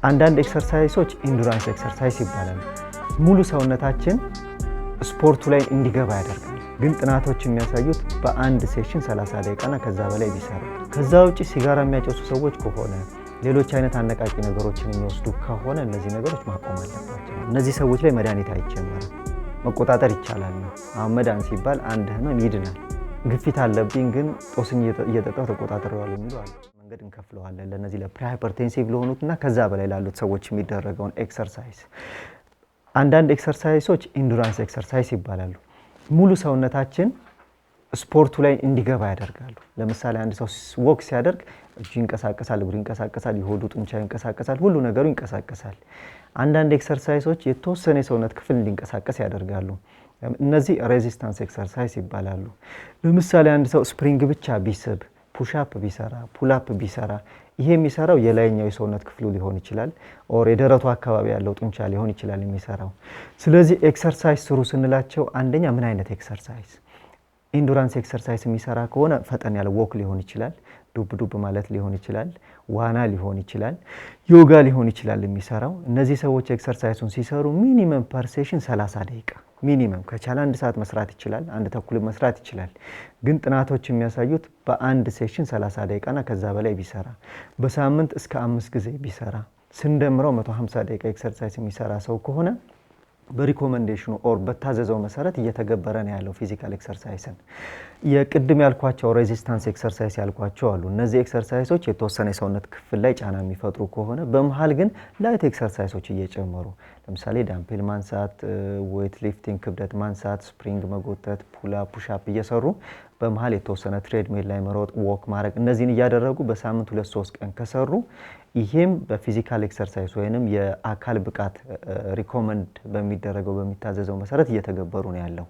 አንዳንድ exercise ኦች endurance exercise ይባላሉ። ሙሉ ሰውነታችን ስፖርቱ ላይ እንዲገባ ያደርጋል። ግን ጥናቶች የሚያሳዩት በአንድ session 30 ደቂቃና ከዛ በላይ ቢሰራ፣ ከዛ ውጭ ሲጋራ የሚያጨሱ ሰዎች ከሆነ፣ ሌሎች አይነት አነቃቂ ነገሮችን የሚወስዱ ከሆነ እነዚህ ነገሮች ማቆም አለባቸው። እነዚህ ሰዎች ላይ መድኃኒት አይጀመርም፣ መቆጣጠር ይቻላል ነው። አሁን መዳን ሲባል አንድ ህመም ይድናል። ግፊት አለብኝ ግን ጦስኝ እየጠጣሁ ተቆጣጥሬዋለሁ የሚሉ አሉ። መንገድ እንከፍለዋለን ለእነዚህ ለ prehypertensive ለሆኑት እና ከዛ በላይ ላሉት ሰዎች የሚደረገውን exercise። አንዳንድ exercise ኦች endurance exercise ይባላሉ። ሙሉ ሰውነታችን ስፖርቱ ላይ እንዲገባ ያደርጋሉ። ለምሳሌ አንድ ሰው walk ሲያደርግ እጁ ይንቀሳቀሳል፣ እግሩ ይንቀሳቀሳል፣ የሆዱ ጡንቻ ይንቀሳቀሳል፣ ሁሉ ነገሩ ይንቀሳቀሳል። አንዳንድ exercise ኦች የተወሰነ የሰውነት ክፍል እንዲንቀሳቀስ ያደርጋሉ። እነዚህ resistance exercise ይባላሉ። ለምሳሌ አንድ ሰው spring ብቻ ቢስብ፣ push up ቢሰራ፣ pull up ቢሰራ፣ ይሄ የሚሰራው የላይኛው የሰውነት ክፍሉ ሊሆን ይችላል፣ or የደረቱ አካባቢ ያለው ጡንቻ ሊሆን ይችላል የሚሰራው። ስለዚህ exercise ስሩ ስንላቸው አንደኛ ምን አይነት exercise፣ endurance exercise የሚሰራ ከሆነ ፈጠን ያለ walk ሊሆን ይችላል፣ ዱብ ዱብ ማለት ሊሆን ይችላል፣ ዋና ሊሆን ይችላል፣ ዮጋ ሊሆን ይችላል የሚሰራው። እነዚህ ሰዎች exercise ኡን ሲሰሩ minimum per session 30 ደቂቃ minimum፣ ከቻለ አንድ ሰዓት መስራት ይችላል፣ አንድ ተኩል መስራት ይችላል። ግን ጥናቶች የሚያሳዩት በአንድ session 30 ደቂቃና ከዛ በላይ ቢሰራ፣ በሳምንት እስከ 5 ጊዜ ቢሰራ፣ ስንደምረው 150 ደቂቃ exercise የሚሰራ ሰው ከሆነ በ recommendation ኑ or በታዘዘው መሰረት እየተገበረ ነው ያለው physical exercise ን። የቅድም ያልኳቸው resistance exercise ያልኳቸው አሉ። እነዚህ exercise ኦች የተወሰነ የሰውነት ክፍል ላይ ጫና የሚፈጥሩ ከሆነ፣ በመሀል ግን light exercise ኦች እየጨመሩ፣ ለምሳሌ dumbbell ማንሳት፣ weight lifting፣ ክብደት ማንሳት፣ spring መጎተት፣ pull up፣ push up እየሰሩ፣ በመሀል የተወሰነ treadmill ላይ መሮጥ፣ walk ማድረግ፣ እነዚህን እያደረጉ በሳምንት 2-3 ቀን ከሰሩ ይሄም በ physical exercise ወይንም የአካል ብቃት recommend በሚደረገው በሚታዘዘው መሰረት እየተገበሩ ነው ያለው።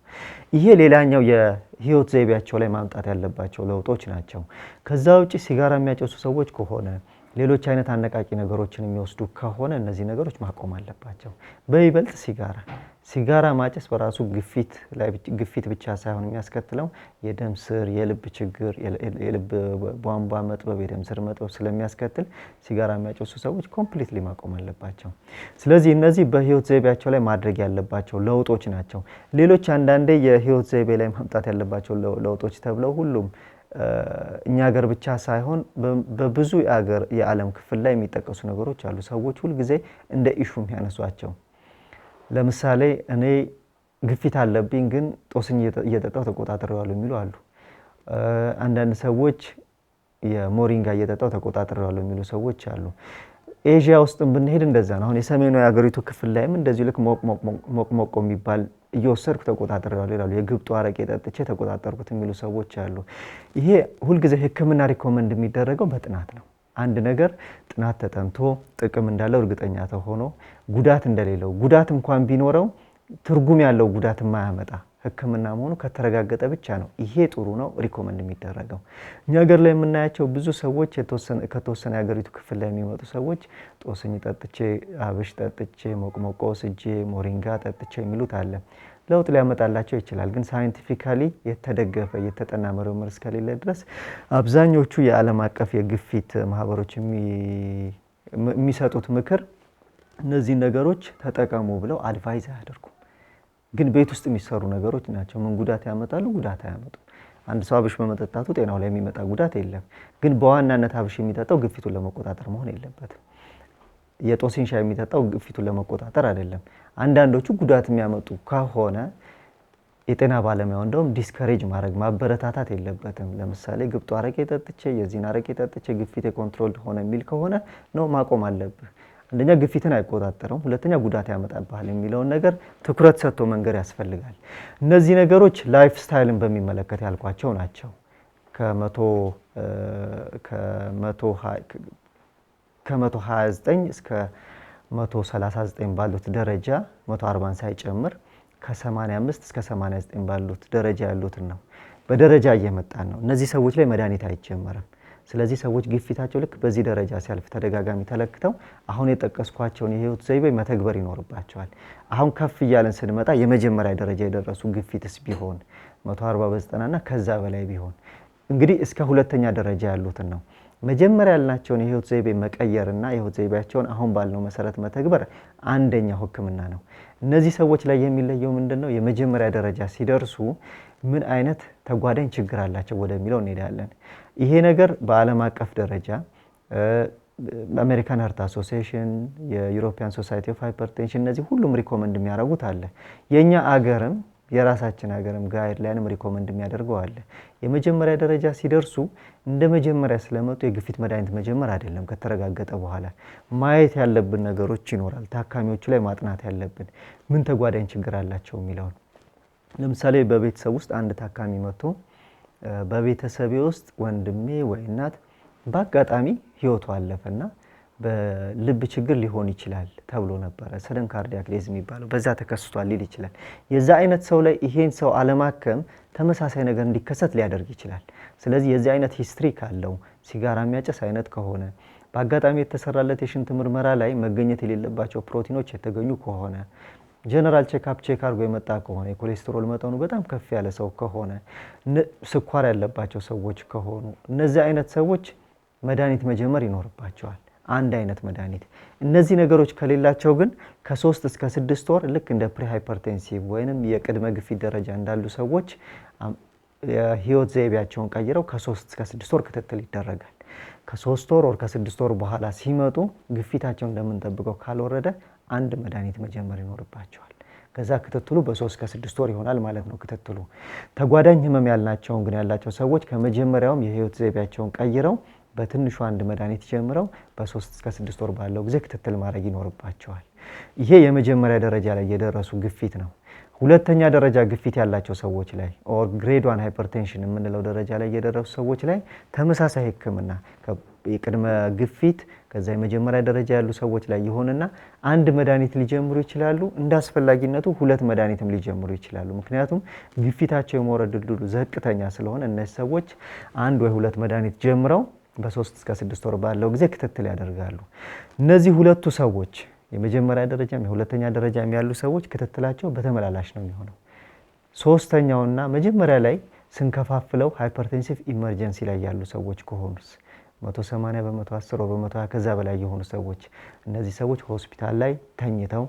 ይሄ ሌላኛው የህይወት ዘይቤያቸው ላይ ማምጣት ያለባቸው ለውጦች ናቸው። ከዛ ውጭ ሲጋራ የሚያጨሱ ሰዎች ከሆነ፣ ሌሎች አይነት አነቃቂ ነገሮችን የሚወስዱ ከሆነ እነዚህ ነገሮች ማቆም አለባቸው። በይበልጥ ሲጋራ። ሲጋራ ማጨስ በራሱ ግፊት ላይ ግፊት ብቻ ሳይሆን የሚያስከትለው የደም ስር፣ የልብ ችግር፣ የልብ ቧንቧ መጥበብ፣ የደም ስር መጥበብ ስለሚያስከትል ሲጋራ የሚያጨሱ ሰዎች completely ማቆም አለባቸው። ስለዚህ እነዚህ በህይወት ዘይቤያቸው ላይ ማድረግ ያለባቸው ለውጦች ናቸው። ሌሎች አንዳንዴ የህይወት ዘይቤ ላይ ማምጣት ያለባቸው ለውጦች ተብለው ሁሉም እኛ ሀገር ብቻ ሳይሆን በብዙ የዓለም ክፍል ላይ የሚጠቀሱ ነገሮች አሉ። ሰዎች ሁልጊዜ እንደ issue የሚያነሷቸው፣ ለምሳሌ እኔ ግፊት አለብኝ ግን ጦስኝ እየጠጣሁ ተቆጣጥሬዋለሁ የሚሉ አሉ። አንዳንድ ሰዎች የሞሪንጋ እየጠጣሁ ተቆጣጥሬዋለሁ የሚሉ ሰዎች አሉ። ኤዥያ ውስጥም ብንሄድ እንደዛ ነው። አሁን የሰሜኑ የሀገሪቱ ክፍል ላይም እንደዚሁ ልክ ሞቅ ሞቅ የሚባል እየወሰድኩ ተቆጣጥሬዋለሁ ይላሉ። የግብጡ አረቄ ጠጥቼ ተቆጣጠርኩት የሚሉ ሰዎች አሉ። ይሄ ሁልጊዜ ሕክምና recommend የሚደረገው በጥናት ነው። አንድ ነገር ጥናት ተጠንቶ፣ ጥቅም እንዳለው እርግጠኛ ተሆኖ፣ ጉዳት እንደሌለው፣ ጉዳት እንኳን ቢኖረው ትርጉም ያለው ጉዳት የማያመጣ ሕክምና መሆኑ ከተረጋገጠ ብቻ ነው ይሄ ጥሩ ነው recommend የሚደረገው። እኛ ሀገር ላይ የምናያቸው ብዙ ሰዎች፣ ከተወሰነ የሀገሪቱ ክፍል ላይ የሚመጡ ሰዎች ጦስኝ ጠጥቼ፣ አብሽ ጠጥቼ፣ ሞቅሞቆ ወስጄ፣ ሞሪንጋ ጠጥቼ የሚሉት አለ። ለውጥ ሊያመጣላቸው ይችላል። ግን scientifically የተደገፈ የተጠና ምርምር እስከሌለ ድረስ አብዛኞቹ የዓለም አቀፍ የግፊት ማህበሮች የሚሰጡት ምክር እነዚህን ነገሮች ተጠቀሙ ብለው advise አያደርጉም። ግን ቤት ውስጥ የሚሰሩ ነገሮች ናቸው። ምን ጉዳት ያመጣሉ? ጉዳት አያመጡም። አንድ ሰው አብሽ በመጠጣቱ ጤናው ላይ የሚመጣ ጉዳት የለም። ግን በዋናነት አብሽ የሚጠጣው ግፊቱን ለመቆጣጠር መሆን የለበትም። የጦስኝ ሻይ የሚጠጣው ግፊቱን ለመቆጣጠር አይደለም። አንዳንዶቹ ጉዳት የሚያመጡ ከሆነ የጤና ባለሙያው እንደውም discourage ማድረግ፣ ማበረታታት የለበትም። ለምሳሌ ግብጦ አረቄ ጠጥቼ፣ የዚህን አረቄ ጠጥቼ ግፊቴ control ሆነ የሚል ከሆነ ነው ማቆም አለብህ። አንደኛ ግፊትን አይቆጣጠረውም፣ ሁለተኛ ጉዳት ያመጣብሃል የሚለውን ነገር ትኩረት ሰጥቶ መንገር ያስፈልጋል። እነዚህ ነገሮች lifestyle ን በሚመለከት ያልኳቸው ናቸው። ከ129 እስከ 139 ባሉት ደረጃ፣ 140 ሳይጨምር ከ85 እስከ 89 ባሉት ደረጃ ያሉትን ነው። በደረጃ እየመጣን ነው። እነዚህ ሰዎች ላይ መድኃኒት አይጀመርም። ስለዚህ ሰዎች ግፊታቸው ልክ በዚህ ደረጃ ሲያልፍ ተደጋጋሚ ተለክተው አሁን የጠቀስኳቸውን የህይወት ዘይቤ መተግበር ይኖርባቸዋል። አሁን ከፍ እያለን ስንመጣ የመጀመሪያ ደረጃ የደረሱ ግፊትስ ቢሆን፣ 140 በ90 እና ከዛ በላይ ቢሆን፣ እንግዲህ እስከ ሁለተኛ ደረጃ ያሉትን ነው። መጀመሪያ ያልናቸውን የህይወት ዘይቤ መቀየርና የህይወት ዘይቤያቸውን አሁን ባልነው መሰረት መተግበር አንደኛው ህክምና ነው። እነዚህ ሰዎች ላይ የሚለየው ምንድን ነው? የመጀመሪያ ደረጃ ሲደርሱ ምን አይነት ተጓዳኝ ችግር አላቸው ወደሚለው እንሄዳለን። ይሄ ነገር በዓለም አቀፍ ደረጃ American Heart Association፣ የ European Society of Hypertension እነዚህ ሁሉም recommend የሚያደርጉት አለ። የእኛ አገርም የራሳችን ሀገርም guideline ም recommend የሚያደርገው አለ። የመጀመሪያ ደረጃ ሲደርሱ እንደ መጀመሪያ ስለመጡ የግፊት መድኃኒት መጀመር አይደለም። ከተረጋገጠ በኋላ ማየት ያለብን ነገሮች ይኖራል። ታካሚዎቹ ላይ ማጥናት ያለብን ምን ተጓዳኝ ችግር አላቸው የሚለውን። ለምሳሌ በቤተሰብ ውስጥ አንድ ታካሚ መጥቶ በቤተሰቤ ውስጥ ወንድሜ ወይ እናት በአጋጣሚ ህይወቱ አለፈና በልብ ችግር ሊሆን ይችላል ተብሎ ነበረ። Sudden cardiac death የሚባለው በዛ ተከስቷል ሊል ይችላል። የዛ አይነት ሰው ላይ ይሄን ሰው አለማከም ተመሳሳይ ነገር እንዲከሰት ሊያደርግ ይችላል። ስለዚህ የዚህ አይነት history ካለው፣ ሲጋራ የሚያጨስ አይነት ከሆነ፣ በአጋጣሚ የተሰራለት የሽንት ምርመራ ላይ መገኘት የሌለባቸው ፕሮቲኖች የተገኙ ከሆነ፣ general checkup check አድርጎ የመጣ ከሆነ፣ የኮሌስትሮል መጠኑ በጣም ከፍ ያለ ሰው ከሆነ፣ ስኳር ያለባቸው ሰዎች ከሆኑ እነዚህ አይነት ሰዎች መድኃኒት መጀመር ይኖርባቸዋል። አንድ አይነት መድኃኒት። እነዚህ ነገሮች ከሌላቸው ግን ከ3 እስከ 6 ወር ልክ እንደ pre hypertensive ወይንም የቅድመ ግፊት ደረጃ እንዳሉ ሰዎች የህይወት ዘይቤያቸውን ቀይረው ከ3 እስከ 6 ወር ክትትል ይደረጋል። ከ3 ወር ወር ከ6 ወር በኋላ ሲመጡ ግፊታቸው እንደምንጠብቀው ካልወረደ አንድ መድኃኒት መጀመር ይኖርባቸዋል። ከዛ ክትትሉ በ3 ከ6 ወር ይሆናል ማለት ነው። ክትትሉ ተጓዳኝ ህመም ያልናቸውን ግን ያላቸው ሰዎች ከመጀመሪያውም የህይወት ዘይቤያቸውን ቀይረው በትንሹ አንድ መድኃኒት ጀምረው በ3 እስከ 6 ወር ባለው ጊዜ ክትትል ማድረግ ይኖርባቸዋል። ይሄ የመጀመሪያ ደረጃ ላይ የደረሱ ግፊት ነው። ሁለተኛ ደረጃ ግፊት ያላቸው ሰዎች ላይ or grade 1 hypertension የምንለው ደረጃ ላይ የደረሱ ሰዎች ላይ ተመሳሳይ ሕክምና የቅድመ ግፊት ከዛ የመጀመሪያ ደረጃ ያሉ ሰዎች ላይ ይሆንና አንድ መድኃኒት ሊጀምሩ ይችላሉ። እንደ አስፈላጊነቱ ሁለት መድኃኒትም ሊጀምሩ ይችላሉ። ምክንያቱም ግፊታቸው የመውረድ ዕድሉ ዝቅተኛ ስለሆነ እነዚህ ሰዎች አንድ ወይ ሁለት መድኃኒት ጀምረው በ3 እስከ 6 ወር ባለው ጊዜ ክትትል ያደርጋሉ። እነዚህ ሁለቱ ሰዎች የመጀመሪያ ደረጃም የሁለተኛ ደረጃም ያሉ ሰዎች ክትትላቸው በተመላላሽ ነው የሚሆነው። ሶስተኛውና መጀመሪያ ላይ ስንከፋፍለው hypertensive emergency ላይ ያሉ ሰዎች ከሆኑስ፣ 180 በ110 በ120 ከዛ በላይ የሆኑ ሰዎች፣ እነዚህ ሰዎች ሆስፒታል ላይ ተኝተው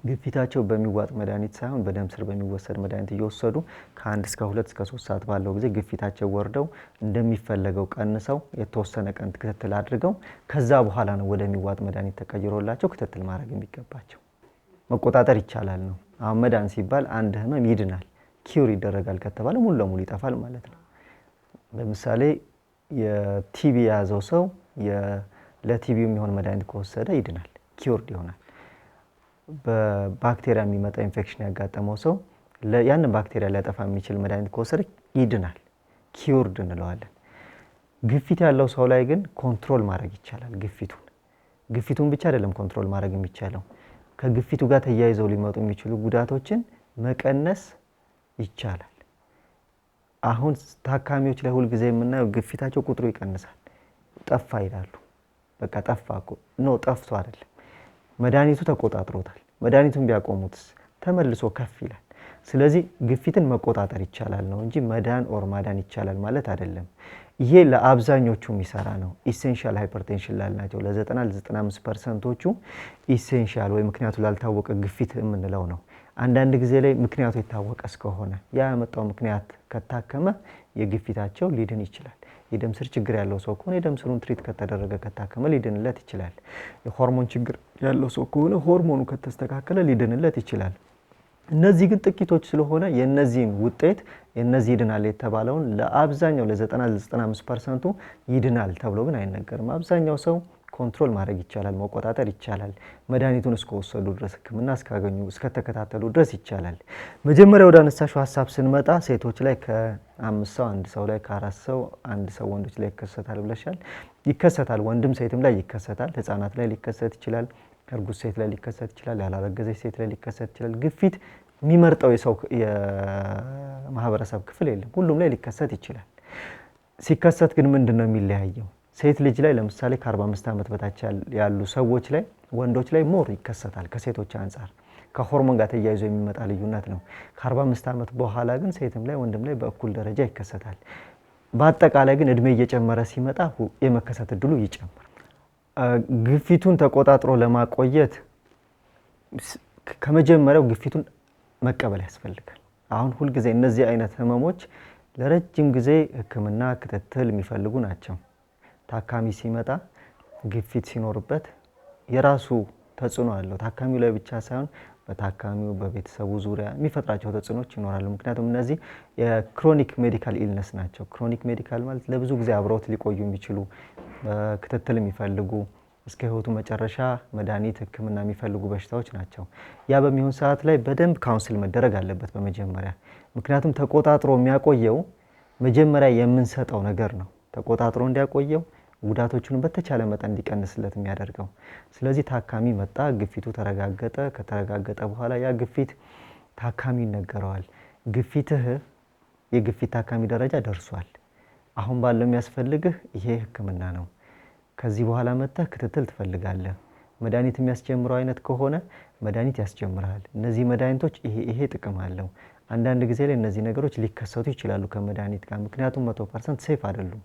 ግፊታቸው በሚዋጥ መድኃኒት ሳይሆን በደም ስር በሚወሰድ መድኃኒት እየወሰዱ ከ1 እስከ 2 እስከ 3 ሰዓት ባለው ጊዜ ግፊታቸው ወርደው እንደሚፈለገው ቀንሰው የተወሰነ ቀን ክትትል አድርገው ከዛ በኋላ ነው ወደሚዋጥ መድኃኒት ተቀይሮላቸው ክትትል ማድረግ የሚገባቸው። መቆጣጠር ይቻላል ነው። አሁን መዳን ሲባል አንድ ህመም ይድናል፣ cure ይደረጋል ከተባለ ሙሉ ለሙሉ ይጠፋል ማለት ነው። ለምሳሌ የ TB የያዘው ሰው ለ TB የሚሆን መድኃኒት ከወሰደ ይድናል፣ cured ይሆናል። በባክቴሪያ የሚመጣ ኢንፌክሽን ያጋጠመው ሰው ያንን ባክቴሪያ ሊያጠፋ የሚችል መድኃኒት ከወሰደ ይድናል፣ cured እንለዋለን። ግፊት ያለው ሰው ላይ ግን control ማድረግ ይቻላል። ግፊቱን ብቻ አይደለም control ማድረግ የሚቻለው፣ ከግፊቱ ጋር ተያይዘው ሊመጡ የሚችሉ ጉዳቶችን መቀነስ ይቻላል። አሁን ታካሚዎች ላይ ሁልጊዜ የምናየው ግፊታቸው ቁጥሩ ይቀንሳል፣ ጠፋ ይላሉ። በቃ ጠፋ እኮ። No፣ ጠፍቶ አይደለም፣ መድኃኒቱ ተቆጣጥሮታል። መድኃኒቱን ቢያቆሙትስ ተመልሶ ከፍ ይላል። ስለዚህ ግፊትን መቆጣጠር ይቻላል ነው እንጂ መዳን or ማዳን ይቻላል ማለት አይደለም። ይሄ ለአብዛኞቹ የሚሰራ ነው። Essential hypertension ላልናቸው ለ90 ለ95 percent ኦቹ essential ወይ ምክንያቱ ላልታወቀ ግፊት የምንለው ነው። አንዳንድ ጊዜ ላይ ምክንያቱ የታወቀ እስከሆነ ያ ያመጣው ምክንያት ከታከመ የግፊታቸው ሊድን ይችላል። የደም ስር ችግር ያለው ሰው ከሆነ የደም ስሩን treat ከተደረገ ከታከመ ሊድንለት ይችላል። የሆርሞን ችግር ያለው ሰው ከሆነ ሆርሞኑ ከተስተካከለ ሊድንለት ይችላል። እነዚህ ግን ጥቂቶች ስለሆነ የነዚህን ውጤት የነዚህ ይድናል የተባለውን ለአብዛኛው ለ90 ለ95 percent ኡ ይድናል ተብሎ ግን አይነገርም። አብዛኛው ሰው control ማድረግ ይቻላል፣ መቆጣጠር ይቻላል። መድኃኒቱን እስከወሰዱ ድረስ፣ ሕክምና እስካገኙ እስከተከታተሉ ድረስ ይቻላል። መጀመሪያ ወደ አነሳሽው ሀሳብ ስንመጣ ሴቶች ላይ ከአምስት ሰው አንድ ሰው ላይ፣ ከአራት ሰው አንድ ሰው ወንዶች ላይ ይከሰታል ብለሻል። ይከሰታል፣ ወንድም ሴትም ላይ ይከሰታል። ህጻናት ላይ ሊከሰት ይችላል። እርጉዝ ሴት ላይ ሊከሰት ይችላል። ያላረገዘች ሴት ላይ ሊከሰት ይችላል። ግፊት የሚመርጠው የሰው የማህበረሰብ ክፍል የለም። ሁሉም ላይ ሊከሰት ይችላል። ሲከሰት ግን ምንድን ነው የሚለያየው? ሴት ልጅ ላይ ለምሳሌ ከ45 ዓመት በታች ያሉ ሰዎች ላይ፣ ወንዶች ላይ more ይከሰታል ከሴቶች አንጻር፣ ከሆርሞን ጋር ተያይዞ የሚመጣ ልዩነት ነው። ከ45 ዓመት በኋላ ግን ሴትም ላይ ወንድም ላይ በእኩል ደረጃ ይከሰታል። በአጠቃላይ ግን እድሜ እየጨመረ ሲመጣ የመከሰት እድሉ ይጨምራል። ግፊቱን ተቆጣጥሮ ለማቆየት ከመጀመሪያው ግፊቱን መቀበል ያስፈልጋል። አሁን ሁልጊዜ እነዚህ አይነት ህመሞች ለረጅም ጊዜ ሕክምና ክትትል የሚፈልጉ ናቸው። ታካሚ ሲመጣ ግፊት ሲኖርበት የራሱ ተጽዕኖ አለው። ታካሚው ላይ ብቻ ሳይሆን በታካሚው በቤተሰቡ ዙሪያ የሚፈጥራቸው ተጽዕኖች ይኖራሉ። ምክንያቱም እነዚህ የ chronic medical illness ናቸው። Chronic medical ማለት ለብዙ ጊዜ አብረውት ሊቆዩ የሚችሉ፣ ክትትል የሚፈልጉ፣ እስከ ህይወቱ መጨረሻ መድኃኒት ሕክምና የሚፈልጉ በሽታዎች ናቸው። ያ በሚሆን ሰዓት ላይ በደንብ counsel መደረግ አለበት በመጀመሪያ። ምክንያቱም ተቆጣጥሮ የሚያቆየው መጀመሪያ የምንሰጠው ነገር ነው። ተቆጣጥሮ እንዲያቆየው ጉዳቶቹን በተቻለ መጠን እንዲቀንስለት የሚያደርገው። ስለዚህ ታካሚ መጣ፣ ግፊቱ ተረጋገጠ። ከተረጋገጠ በኋላ ያ ግፊት ታካሚ ይነገረዋል። ግፊትህ የግፊት ታካሚ ደረጃ ደርሷል። አሁን ባለው የሚያስፈልግህ ይሄ ህክምና ነው። ከዚህ በኋላ መጥተህ ክትትል ትፈልጋለህ። መድኃኒት የሚያስጀምረው አይነት ከሆነ መድኃኒት ያስጀምርሃል። እነዚህ መድኃኒቶች ይሄ ይሄ ጥቅም አለው። አንዳንድ ጊዜ ላይ እነዚህ ነገሮች ሊከሰቱ ይችላሉ ከመድኃኒት ጋር፣ ምክንያቱም 100% safe አይደሉም።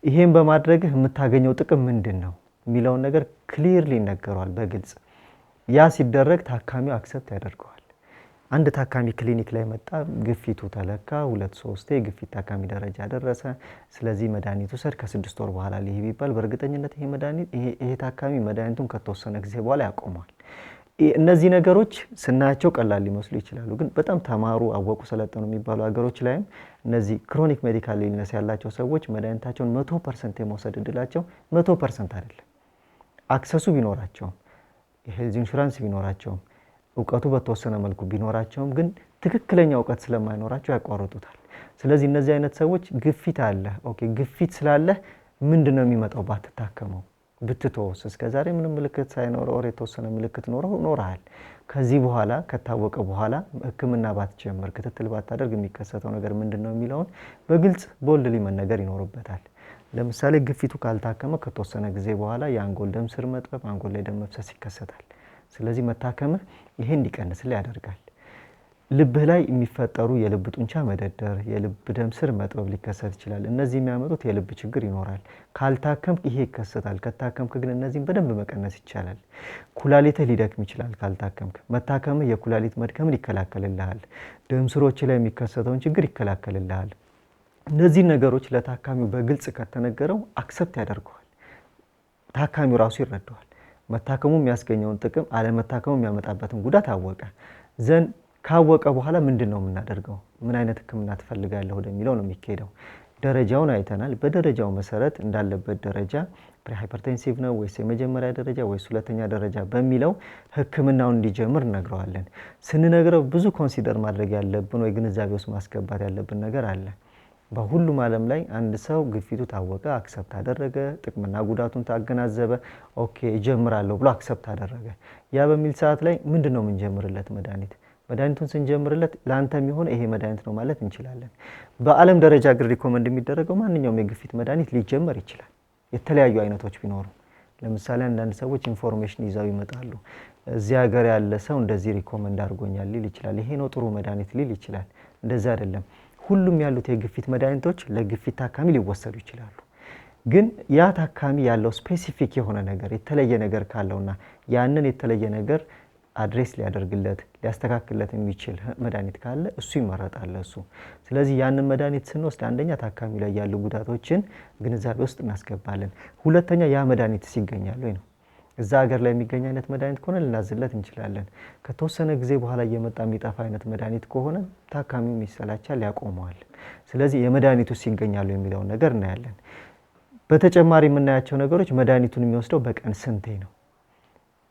ይሄን በማድረግህ የምታገኘው ጥቅም ምንድን ነው የሚለውን ነገር clearly ይነገረዋል በግልጽ። ያ ሲደረግ ታካሚው accept ያደርገዋል። አንድ ታካሚ ክሊኒክ ላይ መጣ፣ ግፊቱ ተለካ፣ ሁለት ሶስቴ የግፊት ታካሚ ደረጃ ደረሰ። ስለዚህ መድኃኒት ውሰድ ከ6 ወር በኋላ ልይ ቢባል በእርግጠኝነት ይሄ መድኃኒት ይሄ ታካሚ መድኃኒቱን ከተወሰነ ጊዜ በኋላ ያቆመዋል። እነዚህ ነገሮች ስናያቸው ቀላል ሊመስሉ ይችላሉ፣ ግን በጣም ተማሩ፣ አወቁ፣ ሰለጠኑ የሚባሉ ሀገሮች ላይም እነዚህ chronic medical illness ያላቸው ሰዎች መድኃኒታቸውን 100% የመውሰድ እድላቸው 100% አይደለም። Access ኡ ቢኖራቸውም፣ የ health insurance ቢኖራቸውም፣ እውቀቱ በተወሰነ መልኩ ቢኖራቸውም ግን ትክክለኛ እውቀት ስለማይኖራቸው ያቋርጡታል። ስለዚህ እነዚህ አይነት ሰዎች ግፊት አለ፣ okay፣ ግፊት ስላለህ ምንድን ነው የሚመጣው ባትታከመው ብትተወስ? እስከ ዛሬ ምንም ምልክት ሳይኖር or የተወሰነ ምልክት ኖሮ ኖረሃል። ከዚህ በኋላ ከታወቀ በኋላ ሕክምና ባትጀምር፣ ክትትል ባታደርግ የሚከሰተው ነገር ምንድን ነው የሚለውን በግልጽ boldly መነገር ይኖርበታል። ለምሳሌ ግፊቱ ካልታከመ ከተወሰነ ጊዜ በኋላ የአንጎል ደም ስር መጥበብ፣ አንጎል ላይ ደም መፍሰስ ይከሰታል። ስለዚህ መታከምህ ይሄ እንዲቀንስልህ ያደርጋል። ልብህ ላይ የሚፈጠሩ የልብ ጡንቻ መደደር፣ የልብ ደም ስር መጥበብ ሊከሰት ይችላል። እነዚህ የሚያመጡት የልብ ችግር ይኖራል። ካልታከምክ ይሄ ይከሰታል። ከታከምክ ግን እነዚህን በደንብ መቀነስ ይቻላል። ኩላሊትህ ሊደክም ይችላል ካልታከምክ። መታከምህ የኩላሊት መድከምን ይከላከልልሃል። ደም ስሮች ላይ የሚከሰተውን ችግር ይከላከልልሃል። እነዚህ ነገሮች ለታካሚው በግልጽ ከተነገረው accept ያደርገዋል። ታካሚው ራሱ ይረዳዋል። መታከሙ የሚያስገኘውን ጥቅም፣ አለመታከሙ የሚያመጣበትን ጉዳት አወቀ። Then ካወቀ በኋላ ምንድን ነው የምናደርገው? ምን አይነት ሕክምና ትፈልጋለህ ወደሚለው ነው የሚካሄደው። ደረጃውን አይተናል። በደረጃው መሰረት እንዳለበት ደረጃ prehypertensive ነው ወይስ የመጀመሪያ ደረጃ ወይስ ሁለተኛ ደረጃ በሚለው ሕክምናውን እንዲጀምር እነግረዋለን። ስንነግረው ብዙ consider ማድረግ ያለብን ወይ ግንዛቤ ውስጥ ማስገባት ያለብን ነገር አለ። በሁሉም ዓለም ላይ አንድ ሰው ግፊቱ ታወቀ፣ accept አደረገ፣ ጥቅምና ጉዳቱን ታገናዘበ፣ okay እጀምራለሁ ብሎ accept አደረገ። ያ በሚል ሰዓት ላይ ምንድን ነው የምንጀምርለት መድኃኒት? መድኃኒቱን ስንጀምርለት ለአንተ የሚሆን ይሄ መድኃኒት ነው ማለት እንችላለን። በዓለም ደረጃ ግን recommend የሚደረገው ማንኛውም የግፊት መድኃኒት ሊጀመር ይችላል፣ የተለያዩ አይነቶች ቢኖሩ። ለምሳሌ አንዳንድ ሰዎች information ይዘው ይመጣሉ። እዚህ ሀገር ያለ ሰው እንደዚህ recommend አድርጎኛል ሊል ይችላል። ይሄ ነው ጥሩ መድኃኒት ሊል ይችላል። እንደዚህ አይደለም። ሁሉም ያሉት የግፊት መድኃኒቶች ለግፊት ታካሚ ሊወሰዱ ይችላሉ። ግን ያ ታካሚ ያለው specific የሆነ ነገር፣ የተለየ ነገር ካለውና ያንን የተለየ ነገር address ሊያደርግለት፣ ሊያስተካክልለት የሚችል መድኃኒት ካለ እሱ ይመረጣል እሱ። ስለዚህ ያንን መድኃኒት ስንወስድ አንደኛ ታካሚ ላይ ያሉ ጉዳቶችን ግንዛቤ ውስጥ እናስገባለን። ሁለተኛ ያ መድኃኒት ይገኛል ወይ ነው። እዛ ሀገር ላይ የሚገኝ አይነት መድኃኒት ከሆነ ልናዝለት እንችላለን። ከተወሰነ ጊዜ በኋላ እየመጣ የሚጠፋ አይነት መድኃኒት ከሆነ ታካሚውም ይሰላቻል፣ ያቆመዋል። ስለዚህ የመድኃኒቱ ይገኛሉ የሚለውን ነገር እናያለን። በተጨማሪ የምናያቸው ነገሮች መድኃኒቱን የሚወስደው በቀን ስንቴ ነው?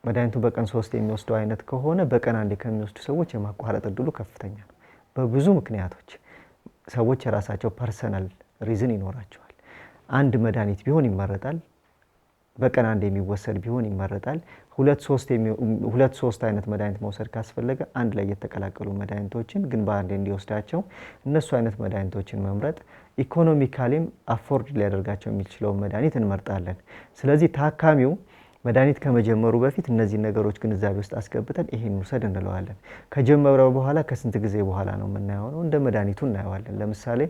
መድኃኒቱ በቀን ሶስት የሚወስደው አይነት ከሆነ በቀን አንዴ ከሚወስዱ ሰዎች የማቋረጥ እድሉ ከፍተኛ ነው። በብዙ ምክንያቶች ሰዎች የራሳቸው personal reason ይኖራቸዋል። አንድ መድኃኒት ቢሆን ይመረጣል። በቀን አንድ የሚወሰድ ቢሆን ይመረጣል። ሁለት ሶስት አይነት መድኃኒት መውሰድ ካስፈለገ አንድ ላይ የተቀላቀሉ መድኃኒቶችን ግን በአንድ እንዲወስዳቸው እነሱ አይነት መድኃኒቶችን መምረጥ፣ economically ም afford ሊያደርጋቸው የሚችለውን መድኃኒት እንመርጣለን። ስለዚህ ታካሚው መድኃኒት ከመጀመሩ በፊት እነዚህን ነገሮች ግንዛቤ ውስጥ አስገብተን ይሄን ውሰድ እንለዋለን። ከጀመረው በኋላ ከስንት ጊዜ በኋላ ነው የምናየው ነው፣ እንደ መድኃኒቱ እናየዋለን። ለምሳሌ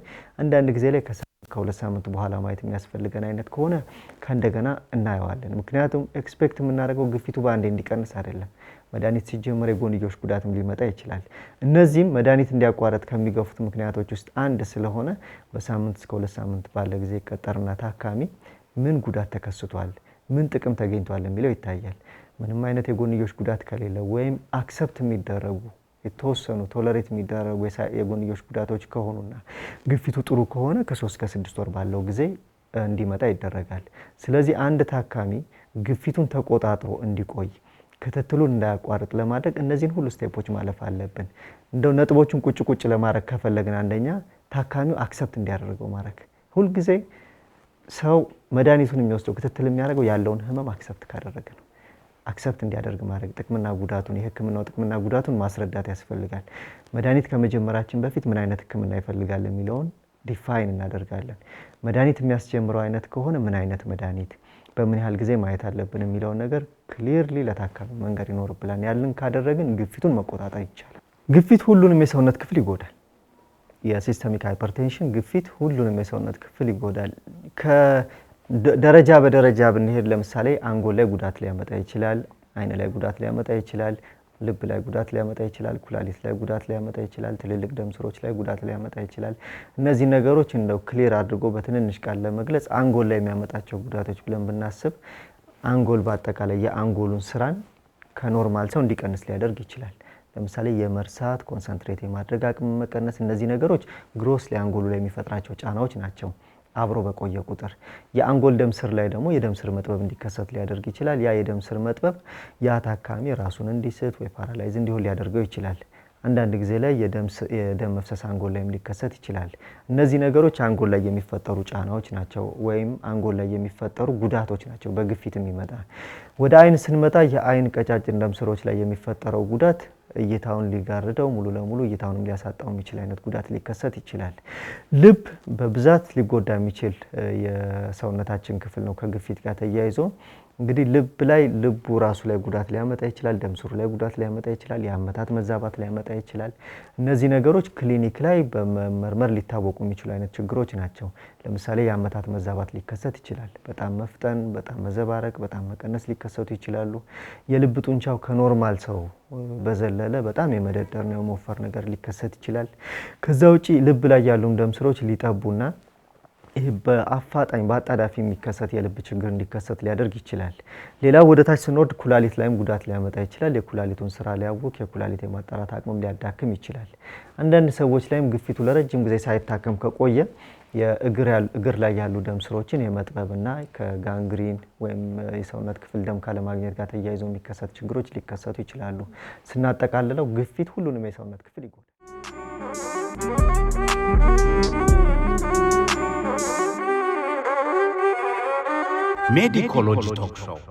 አንዳንድ ጊዜ ላይ ከሳምንት ከ2 ሳምንት በኋላ ማየት የሚያስፈልገን አይነት ከሆነ ከእንደገና እናየዋለን። ምክንያቱም expect የምናደርገው ግፊቱ በአንዴ እንዲቀንስ አይደለም። መድኃኒት ሲጀመር የጎንዮሽ ጉዳትም ሊመጣ ይችላል። እነዚህም መድኃኒት እንዲያቋረጥ ከሚገፉት ምክንያቶች ውስጥ አንድ ስለሆነ በሳምንት እስከ 2 ሳምንት ባለ ጊዜ ይቀጠርና ታካሚ ምን ጉዳት ተከስቷል፣ ምን ጥቅም ተገኝቷል የሚለው ይታያል። ምንም አይነት የጎንዮሽ ጉዳት ከሌለ ወይም accept የሚደረጉ የተወሰኑ tolerate የሚደረጉ የጎንዮሽ ጉዳቶች ከሆኑና ግፊቱ ጥሩ ከሆነ ከ3 እስከ 6 ወር ባለው ጊዜ እንዲመጣ ይደረጋል። ስለዚህ አንድ ታካሚ ግፊቱን ተቆጣጥሮ እንዲቆይ ክትትሉን እንዳያቋርጥ ለማድረግ እነዚህን ሁሉ step ኦች ማለፍ አለብን። እንደው ነጥቦቹን ቁጭ ቁጭ ለማድረግ ከፈለግን አንደኛ ታካሚው accept እንዲያደርገው ማድረግ። ሁልጊዜ ሰው መድኃኒቱን የሚወስደው ክትትል የሚያደርገው ያለውን ህመም accept ካደረገ ነው። accept እንዲያደርግ ማድረግ፣ ጥቅምና ጉዳቱን፣ የህክምናው ጥቅምና ጉዳቱን ማስረዳት ያስፈልጋል። መድኃኒት ከመጀመራችን በፊት ምን አይነት ህክምና ይፈልጋል የሚለውን define እናደርጋለን። መድኃኒት የሚያስጀምረው አይነት ከሆነ ምን አይነት መድኃኒት በምን ያህል ጊዜ ማየት አለብን የሚለውን ነገር clearly ለታካሚ መንገር ይኖርብናል። ያንን ካደረግን ግፊቱን መቆጣጠር ይቻላል። ግፊት ሁሉንም የሰውነት ክፍል ይጎዳል። የ systemic hypertension ግፊት ሁሉንም የሰውነት ክፍል ይጎዳል። ከደረጃ በደረጃ ብንሄድ ለምሳሌ አንጎል ላይ ጉዳት ሊያመጣ ይችላል። አይን ላይ ጉዳት ሊያመጣ ይችላል። ልብ ላይ ጉዳት ሊያመጣ ይችላል። ኩላሊት ላይ ጉዳት ሊያመጣ ይችላል። ትልልቅ ደም ስሮች ላይ ጉዳት ሊያመጣ ይችላል። እነዚህ ነገሮች እንደው clear አድርጎ በትንንሽ ቃል ለመግለጽ አንጎል ላይ የሚያመጣቸው ጉዳቶች ብለን ብናስብ አንጎል በአጠቃላይ የአንጎሉን ስራን ከ normal ሰው እንዲቀንስ ሊያደርግ ይችላል። ለምሳሌ የመርሳት፣ concentrate የማድረግ አቅም መቀነስ፣ እነዚህ ነገሮች grossly አንጎሉ ላይ የሚፈጥራቸው ጫናዎች ናቸው። አብሮ በቆየ ቁጥር የአንጎል ደም ስር ላይ ደግሞ የደም ስር መጥበብ እንዲከሰት ሊያደርግ ይችላል። ያ የደም ስር መጥበብ ያ ታካሚ ራሱን እንዲስት ወይ paralyze እንዲሆን ሊያደርገው ይችላል። አንዳንድ ጊዜ ላይ የደም መፍሰስ አንጎል ላይም ሊከሰት ይችላል። እነዚህ ነገሮች አንጎል ላይ የሚፈጠሩ ጫናዎች ናቸው ወይም አንጎል ላይ የሚፈጠሩ ጉዳቶች ናቸው በግፊት የሚመጣ። ወደ አይን ስንመጣ የአይን ቀጫጭን ደም ስሮች ላይ የሚፈጠረው ጉዳት እይታውን ሊጋርደው ሙሉ ለሙሉ እይታውንም ሊያሳጣው የሚችል አይነት ጉዳት ሊከሰት ይችላል። ልብ በብዛት ሊጎዳ የሚችል የሰውነታችን ክፍል ነው ከግፊት ጋር ተያይዞ። እንግዲህ ልብ ላይ ልቡ ራሱ ላይ ጉዳት ሊያመጣ ይችላል። ደም ስሩ ላይ ጉዳት ሊያመጣ ይችላል። የአመታት መዛባት ሊያመጣ ይችላል። እነዚህ ነገሮች ክሊኒክ ላይ በመመርመር ሊታወቁ የሚችሉ አይነት ችግሮች ናቸው። ለምሳሌ የአመታት መዛባት ሊከሰት ይችላል። በጣም መፍጠን፣ በጣም መዘባረቅ፣ በጣም መቀነስ ሊከሰቱ ይችላሉ። የልብ ጡንቻው ከ normal ሰው በዘለለ በጣም የመደደርና የመወፈር ነገር ሊከሰት ይችላል። ከዛ ውጪ ልብ ላይ ያሉ ደም ስሮች ሊጠቡና ይህ በአፋጣኝ በአጣዳፊ የሚከሰት የልብ ችግር እንዲከሰት ሊያደርግ ይችላል። ሌላው ወደ ታች ስንወርድ ኩላሊት ላይም ጉዳት ሊያመጣ ይችላል። የኩላሊቱን ስራ ሊያውክ፣ የኩላሊት የማጣራት አቅምም ሊያዳክም ይችላል። አንዳንድ ሰዎች ላይም ግፊቱ ለረጅም ጊዜ ሳይታከም ከቆየ የእግር ላይ ያሉ ደም ስሮችን የመጥበብና ከ gangrene ወይም የሰውነት ክፍል ደም ካለማግኘት ጋር ተያይዞ የሚከሰት ችግሮች ሊከሰቱ ይችላሉ። ስናጠቃልለው ግፊት ሁሉንም የሰውነት ክፍል ይጎዳል። Medicology Talk Show.